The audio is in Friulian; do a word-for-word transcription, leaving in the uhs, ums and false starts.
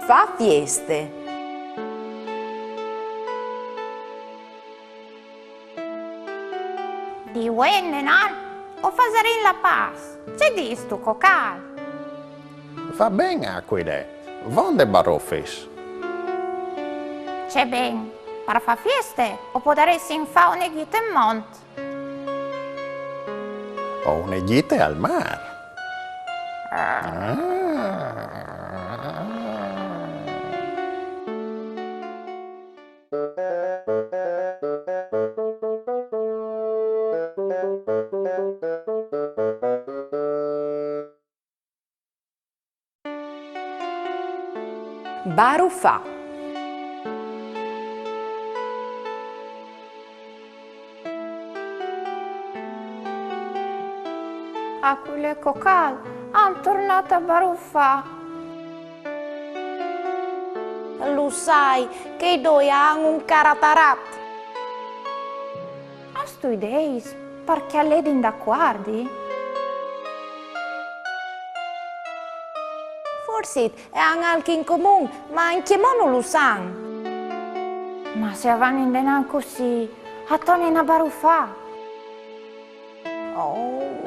Fâ fieste. Di vuê indenant o fasarìn la pâs. Ce distu, Cocal? Va ben, Acuile, vonde barufis? Ce ben, par fâ fieste o podaressin fâ une gjite in mont. O une gjite al mâr. Ah. Barufâ. Acuile e Cocal a àn tornât a barufâ. Lu sai che i doi a àn un caratarat. Âstu ideis par che a ledin dacuardi? Forsit a àn alc in comun, ma ancjemò no lu san. Ma se a van indenant cussì, a tornin a barufâ. Oh,